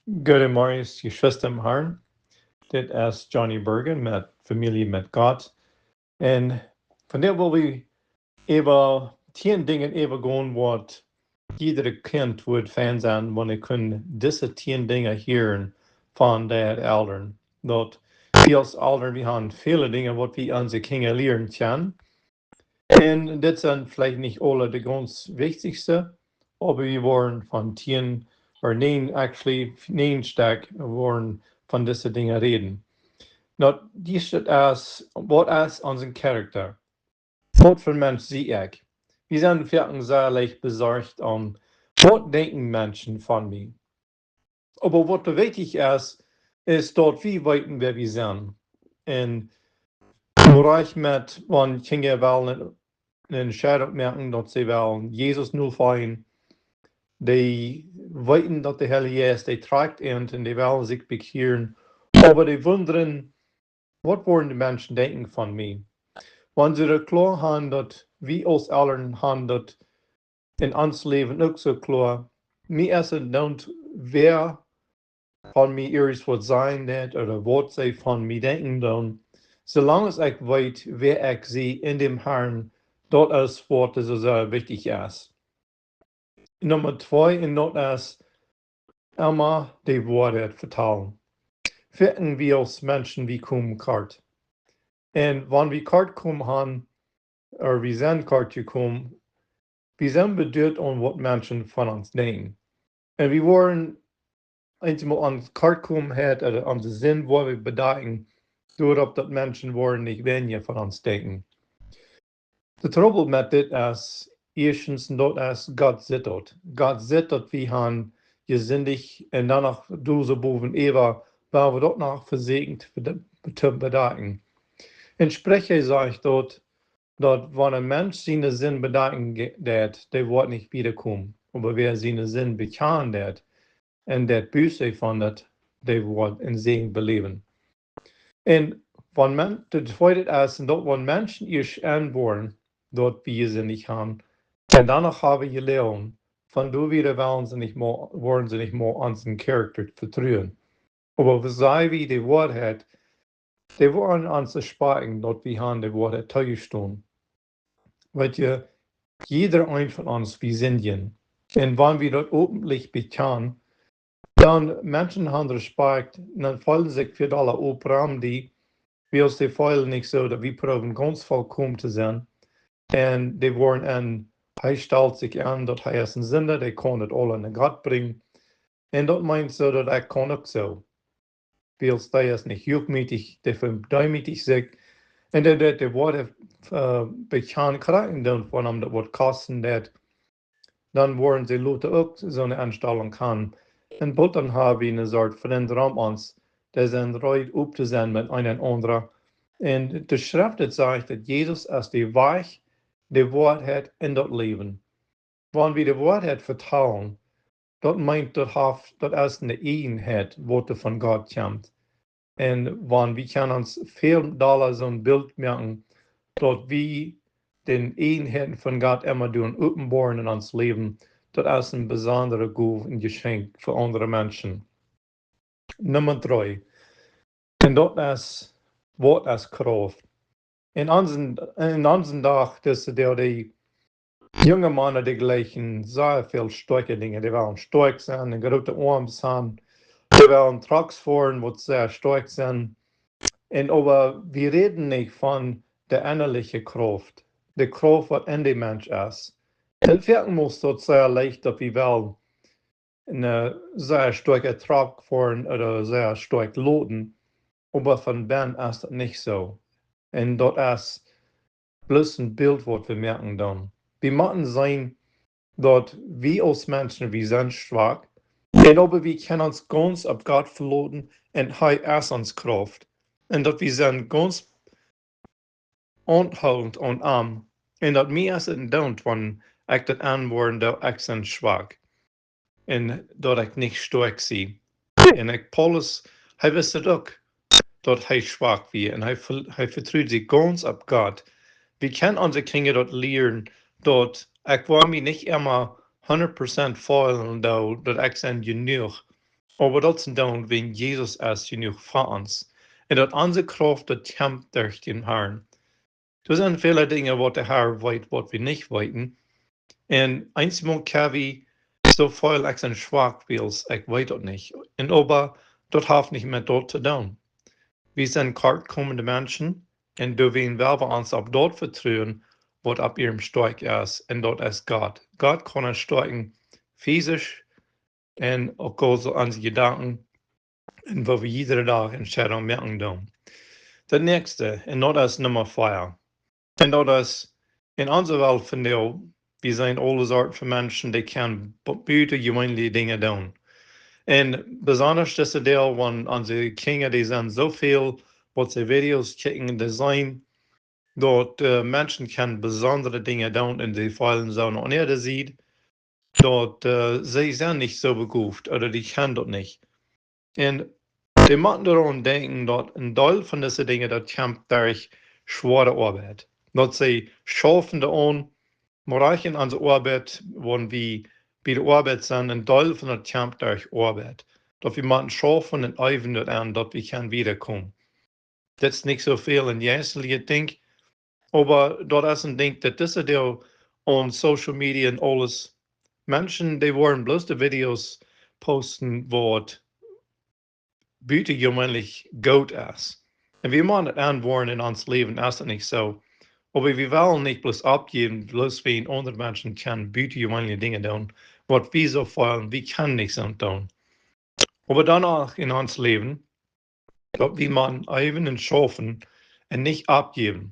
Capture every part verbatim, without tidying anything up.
Goodemorjes, Jeschwista em Harn. Dit es Johnny Bergen met Famielje met Gott. Un vondoag well wie äwa tieen Dinja äwagonen, waut jieda Kjint wudd fein sennen, wan dee kunn dise tieen Dinja hieren von äare Elren. Daut wie aus Elren, wie han väle Dinja, waut wie onse Kjinja lieren kjennen. Un dit sent veleicht nich aule de gaunz wichtichste, oba wie woaren von tieen, or näajen, actually, näajen Stekj woaren von dise Dinja räden. Daut ieeschte es, waut es onsen Charakter? Waut fa Mensch sie ekj? Wie sent foaken sea leicht besorcht om, waut denkjen Menschen von mie? Oba waut doa wichtich es, es daut wie weeten, wäa wie sent. Un rajcht met, wan Kjinja wellen eene, eene Entscheidunk moaken, daut see wellen Jesus nofoljen, dee weeten, daut de Heilje Jeist, dee trakjt an un dee wellen sikj bekjieren. Oba dee wundren, waut woaren de Menschen denkjen von mie? Wan see daut kloa han, daut wie aus Elren han daut en ons Läwen uk soo kloa. Mie es et eendoont, wäa von mie irjent waut sajen deit ooda waut see von mie denkjen doonen. Soo lang aus ekj weet, wäa ekj sie en däm Harn, daut es waut soo sea wichtich es. Numma twee, un daut es, emma de Woarheit vetalen. Foaken wie aus Menschen, wie komen kort. Un wan wie kort komen han, or wie sent kort jekomen, wie sent beduat aun waut Menschen von ons denkjen. Un wie woaren eenjemol aun kort komen, ooda aun de Sind, wua wie bedakjen, doaropp daut Menschen woaren nich weinja von ons denkjen. De Trubbel met dit es, ieeschtens, un daut es, Gott sitt daut. Gott sitt daut wie han jesindicht un dan noch dise bowen äwa, wua wie daut noch vesieekjen to bede-, to bedakjen. En Spricha sajcht daut, daut wan een Mensch siene Sind bedakjen ge-, deit, dee woat nich wada komen. Oba wäa siene Sind bekjanen deit un deit Buss von daut, dee woat een Säajen beläwen. Un wan men-, de tweede es, un daut wan Menschen ieescht enwoaren, daut wie jesindicht han, un dan noch haben jeloagen, von doa wada wellen see nich mea, woaren see nich mea aun sienen Charakter vetruen. Oba wan see wie de Woarheit, dee woaren ons versproaken, daut wie han de Woarheit toojestonen. Weet jie, jieda een von ons, wie sindjen. Un wan wie daut openlich bekjanen, dan Menschen han Respekt, dan feelen sikj väl dolla opp rom die, wiels dee feelen nich soo daut wie proowen gaunz vollkomen to sennen. Un dee woaren, un hee stalt sikj aun daut hee es een Sinda, dee kaun daut aula no Gott brinjen. Un daut meent soo daut ekj kaun uk soo. Wiels dee es nich huachmootich, dee vedeemootijt sikj. Un dee, dee, dee woat, äh, bekjanen kjrieen doonen von am daut woat kosten daut. Dan woaren see lota uk soone Enstalunk han. Un boolt dan ha wie eene Sort Frind rom ons, dee sent reed opp to sennen met een un aundra. Un de Schreft, daut sajcht daut Jesus es de Wajch, de Woarheit un daut Läwen. Wan wie de Woarheit vetalen, daut meent, daut haft, daut es eene Eejenheit, waut doa von Gott kjemt. Un wan wie kjennen ons väl dolla soon Bilt moaken, daut wie de Eejenheiten von Gott emma doonen openboaren en ons Läwen, daut es eene besondre Gow, een Jeschenkj fa aundre Menschen. Numma dree. Un daut es, waut es Krauft? En onsen, en onsen Dach, dise, dee, dee junge Mana, dee jlikjen sea väl stoakje Dinja. Dee wellen stoakj sennen un groote Oarms han. Dee wellen Trucks foaren, waut sea stoakj sent. Un oba wie räden nich von de ennaliche Krauft, de Krauft, waut en de Mensch es. Un foaken mott daut sea leicht, daut wie wellen een, äh, sea stoakja Truck foaren ooda sea stoakj loden, oba von bennen es daut nich soo. Un daut es bloos een Bilt, waut wie moaken dan. Wie motten seenen, daut wie aus Menschen, wie sent schwak. Un oba wie kjennen ons gaunz opp Gott veloten un hee es ons Krauft. Un daut wie sent gaunz aunhoolent aun am. Un daut mie es et eendoont, wan ekj daut enwoaren doo, ekj sie schwak. Un daut ekj nich stoakj sie. Un ekj, Paulus, hee wist et uk, daut hee schwak wia. Un hee ve-, hee vetrud sikj gaunz opp Gott. Wie kjennen onse Kjinja daut lieren, daut ekj woa mie nich emma hundat Prozent feelen, daut, daut ekj sie jenuach. Oba daut sent dan, wan Jesus es jenuach fa ons. Un daut onse Krauft, daut kjemt derch dän Harn. Doa sent väle Dinja, waut de Har weet, waut wie nich weeten. Un eenjemol kjenn wie soo feelen, ekj sie schwak, wiels ekj weet daut nich. Un oba daut haft nich met daut to doonen. Wie sent kortkomende Menschen, un doawäajen well wie ons opp daut vetruen, waut opp ihrem stoakj es, un daut es Gott. Gott kaun ons stoakjen, physisch, un uk aulsoo onse Jedanken, un woo wie jieda Dach Entscheidungen moaken doonen. Daut näakjste, un daut es Numma vea. Un daut es, en onse Welt vondoag, wie seenen aule Sorten von Menschen, dee kjennen bu-, butajeweenelje Dinja doonen. Un besonda dise Doag, wan onse Kjinja, dee sent soo väl, waut see Videos kjikjen, dee seenen, daut, äh, Menschen kjennen besondre Dinja doonen un dee feelen soo aun äare Sied, daut, äh, see sent nich soo begooft ooda dee kjennen daut nich. Un dee motten doaraun denkjen, daut een Deel von dise Dinja, daut kjemt derch schwoare Oabeit. Daut see schaufen doaraun, mau in onse Oabeit, wan wie bie de Oabeit sent, een Deel von daut kjemt derch Oabeit. Daut wie motten schaufen un äwen daut aun, daut wie kjennen wiedakomen. Daut es nich soo väl een jeisteljet Dinkj, oba daut es een Dinkj, daut es doa aun Social Media un aules. Menschen, dee woaren bloos de Videos posten, waut butajeweenlich goot es. Un wie motten daut aunwoaren en ons Läwen, es daut nich soo? Oba wie wellen nich bloos oppjäwen, bloos wan aundre Menschen kjennen butajeweenelje Dinja doonen, waut wie soo feelen, wie kjennen nich soo doonen. Oba dan uk en ons Läwen, daut wie motten äwen un schaufen un nich oppjäwen.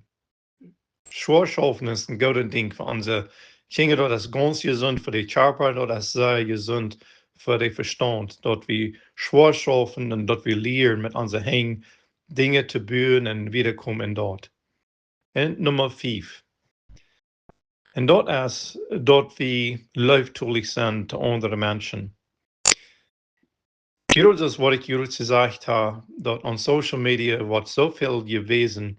Schwoa schaufen es een goodet Dinkj fa onse Kjinja, daut es gaunz jesunt fa dän Kjarpa, daut es sea jesunt fa dän Vestaunt, daut wie schwoa schaufen un daut wie lieren met onse Henj Dinja to buen un wiedakomen en daut. Un Numma fief. Un daut es, daut wie leeftolich sent to aundre Menschen. Hia es waut ekj jrod jesajcht hab, daut aun Social Media woat soo väl jewäsen.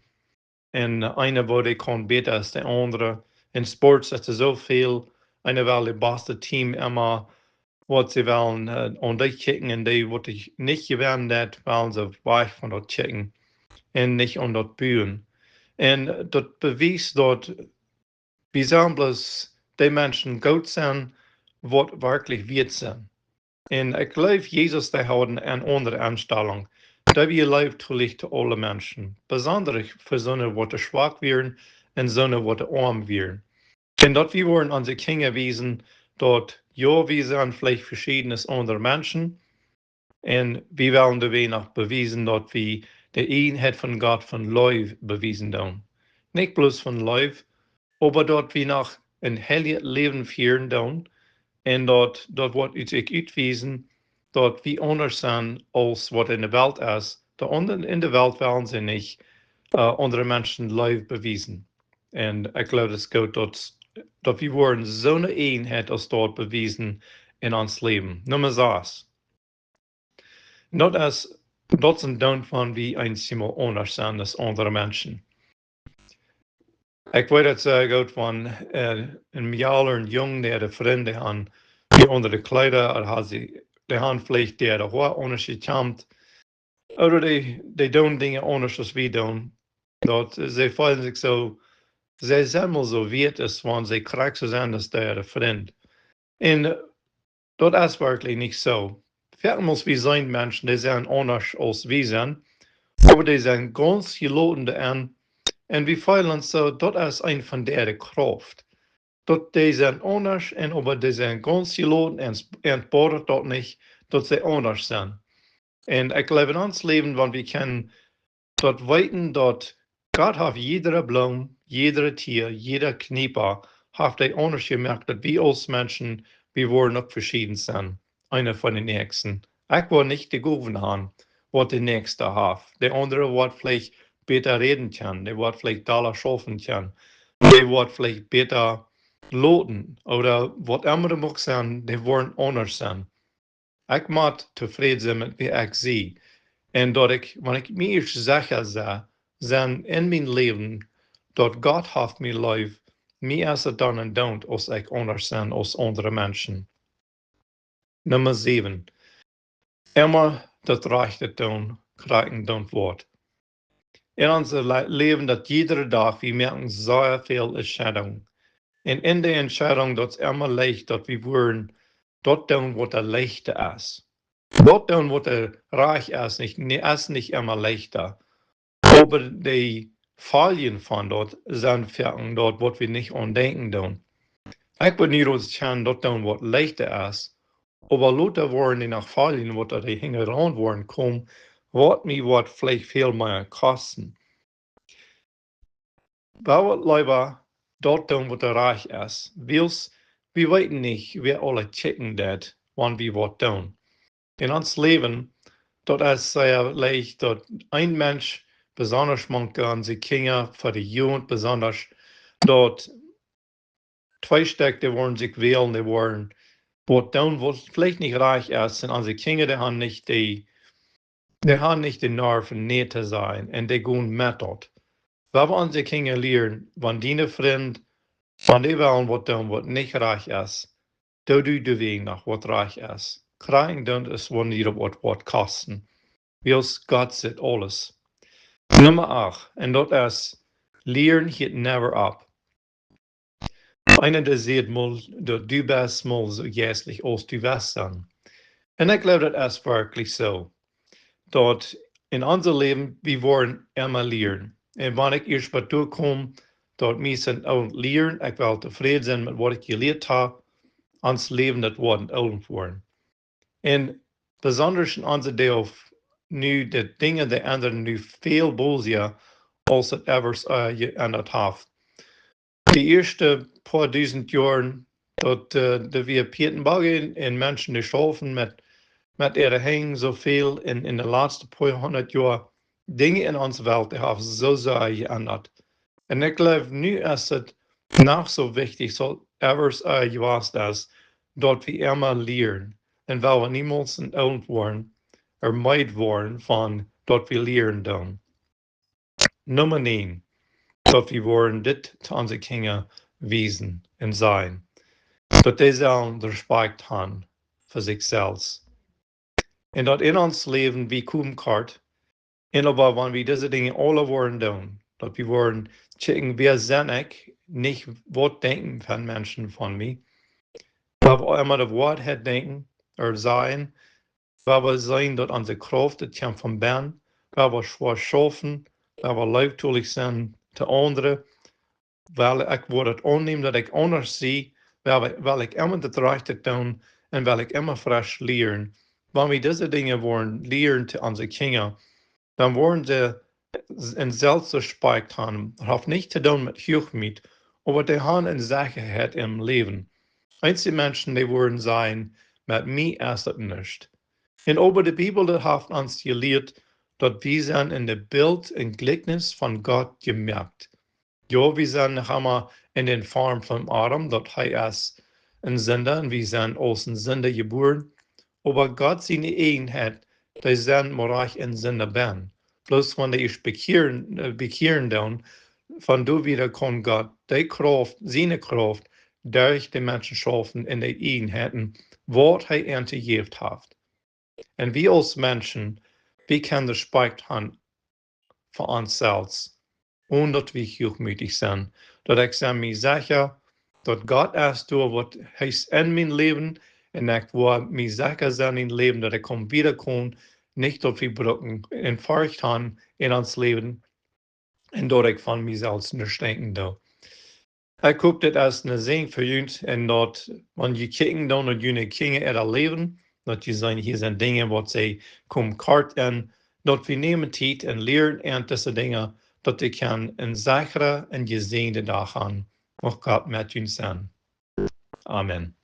Un eena, waut dee kaun bäta aus de aundre. En Sports es soo väl, eena well daut baste Team emma, waut see wellen, äh, aun dee kjikjen un dee, waut dee nich jewennen, daut wellen see wajch von daut kjikjen un nich aun daut buen. Un daut bewiest, daut wie sent bloos dee Menschen goot sent, waut werkjlich wieet sent. Un ekj jleew, Jesus, dee haud eene aundre Enstalunk. Dee wia leeftolich to aule Menschen, besonda fa soone, waut schwak wieren un soone, waut oam wieren. Un daut wie woaren onse Kjinja wiesen, daut jo, wie sent veleicht veschieden aus aundre Menschen, un wie wellen doawäajen noch bewiesen, daut wie de Eenheit von Gott von Leew bewiesen doonen. Nich bloos von Leew, oba daut wie noch een heiljet Läwen fieren doonen. Un daut, daut woat sikj utwiesen, daut wie aundasch sent aus waut en de Welt es. De aundre en de Welt wellen see nich, äh, aundre Menschen Leew bewiesen. Un ekj jleew, daut es goot, daut, daut wie woaren soone Eenheit aus daut bewiesen en ons Läwen. Numma sas. Daut es, daut es een Dinkj, wan wie eenjemol aundasch sent aus aundre Menschen. Ekj weet daut sea goot, wan, äh, een Mejal, een Jung, dee haft Frind, dee han, dee aundre Kjleeda, ooda haft see, dee han veleicht dee äa Hoa aundasch jekjemt. Ooda dee, dee doonen Dinja aundasch aus wie doonen. Daut, äh, see feelen sikj soo, see sent mau soo wieet aus wan see krakjt soo sent aus äa Frind. Un, äh, daut es werkjlich nich soo. Foaken mott wie seenen, Menschen, dee sent aundasch aus wie sent, oba dee sent gaunz jeloten doaraun. Un wie feelen soo, daut es eent von äare Krauft. Daut dee sent aundasch un oba dee sent gaunz jeloten un, un bodat daut nich, daut see aundasch sent. Un ekj jleew, en ons Läwen, wan wie kjennen daut weeten, daut Gott haft jiedre Bloom, jiedre Tia, jieda Kjniepa, haft hee aundasch jemoakt, daut wie aus Menschen, wie woaren uk veschieden sennen, eena von dän näakjsten. Ekj woa nich de Gowen han, waut de näakjsta haft. De aundre woat veleicht bäta räden kjennen, dee woat veleicht dolla schaufen kjennen, dee woat veleicht bäta loten, ooda waut emma daut mucht sennen, dee woaren aundasch sennen. Ekj mott tofräd sennen met wäa ekj sie. Un daut ekj, wan ekj mie ieescht secha sie, sie en mien Läwen, daut Gott haft mie leef, mie es et dan eendoont, aus ekj aundasch sie aus aundre Menschen. Numma säwen. emma daut rajchte doonen, kjrieen doonen woat. En ons Le-, Läwen daut jieda Dach, wie moaken sea väl Entscheidungen. Un en de Entscheidung, daut es emma leicht, daut wie wellen daut doonen, waut daut leichta es. Daut doonen, waut daut rajcht es, nich, nich, es nich emma leichta. Oba de Foljen von daut sent foaken daut, waut wie nich aun denkjen doonen. Ekj wudd nich ons kjennen daut doonen, waut leichta es, oba lota woaren dee noch Foljen, waut doa hinjaraun woaren komen, waut mie woat veleicht väl mea kosten. Wie wellen leewa daut doonen, waut rajcht es. Wiels wie weeten nich, wäa aules kjikjen deit, wan wie waut doonen. En ons Läwen, daut es sea leicht, daut een Mensch, besonda mank onse Kjinja, fa de Jugend besonda, daut twee Stekj, dee woaren sikj wälen, dee woaren waut doonen, waut veleicht nich rajcht es. Un onse Kjinja, dee haben nich de, dee haben nich de Nerven, nä to sajen. Un dee gonen met daut. Wie wellen onse Kjinja lieren, wan diene Frind, wan dee wellen waut doonen, waut nich rajcht es, doo du doawäajen noch, waut rajcht es. Kjrieen doonen es, wan die waut, waut kosten. Wiels Gott sitt aules. Numma acht, un daut es, lieren hilt never op. Eena, dee sajcht mol, daut du best mol soo jeistlich aus du west sennen. Un ekj jleew, daut es werkjlich soo. Daut en ons Läwen, wie woaren emma lieren. Un wan ekj ieescht waut derchkom, daut mie sent aul lieren, ekj well tofräd sennen met waut ekj jelieet hab, ons Läwen, daut woat oolt woaren. Un besonda en onse Tiet nu, de Dinja, dee endren nu väl bosja, aus et ever, äh, jeendat haft. De ieeschte poa dusent Joaren, daut, äh, doa wia Pieten, Boggen un Menschen, dee schaufen met, met äare Henj soo väl. Un en de latste poa hundat Joa, Dinja en onse Welt, dee haft soo sea jeendat. Un ekj jleew, nu es et noch soo wichtich, soo ever, äh, jewast es, daut wie emma lieren. Un wie wellen niemols oolt woaren, ooda meed woaren von daut wie lieren doonen. Numma näajen, daut wie woaren dit to onse Kjinja wiesen un sajen, daut dee sellen Respekt haben fa sikj selfst. Un daut en ons Läwen, wie komen kort. Un oba wan wie dise Dinja aula woaren doonen, daut wie woaren checken, wäa sie ekj, nich waut denkjen von Menschen von mie. Wan wie emma de Woarheit denkjen, ooda sajen, wan wie seenen, daut onse Krauft, daut kjemt von bennen, wan wie schwoa schaufen, wan wie leeftolich sennen to aundre, wiels ekj woa et aunnämen, daut ekj aundasch sie, wiels, wiels ekj emma daut rajchte doo un wiels ekj emma fresch lieren. Wan wie dise Dinja woaren lieren to onse Kjinja, dan woaren see en Selfstrespekt haben. Daut haft nich to doonen met Huachmoot, oba dee haben eene Sechaheit em Läwen. Eenje Menschen, dee woaren sajen, met mie es et nuscht. Un oba de Bibel, dee haft ons jelieet, daut wie sent en de Bilt un Jlikjnis von Gott jemoakt. Jo, wie sent noch emma en de Form von Adam, daut hee es een Sinda un wie sent aus een Sinda jebuaren. Oba Gott siene Eajenheit, dee sent mau rajcht en Sinda bennen. Bloos wan dee sikj bekjieren, äh, bekjieren doonen, von doa wieda kaun Gott dee Krauft, siene Krauft, derch de Menschen schaufen en de Eajenheiten, waut hee an jejäft haft. Un wie aus Menschen, wie kjennen Respekt haben fa ons selfst, onen daut wie huachmootich sent. Daut ekj sie mie secha, daut Gott es doa, waut hee es en mien Läwen, un ekj woa mie secha sennen em Läwen, daut ekj kaun wiedakomen, nich daut wie brucken en Forcht haben en ons Läwen, un daut ekj von mie selfst nuscht denkjen doo. Ekj hop, dit es een Säajen fa junt un daut, wan jie kjikjen dan no june Kjinja äa Läwen, daut jie seenen, hia sent Dinja, waut see komen kort en, daut wie nämen Tiet un lieren an dise Dinja, daut dee kjennen een sechra un jesäajenda Dach haben. Mucht Gott met junt sennen. Amen.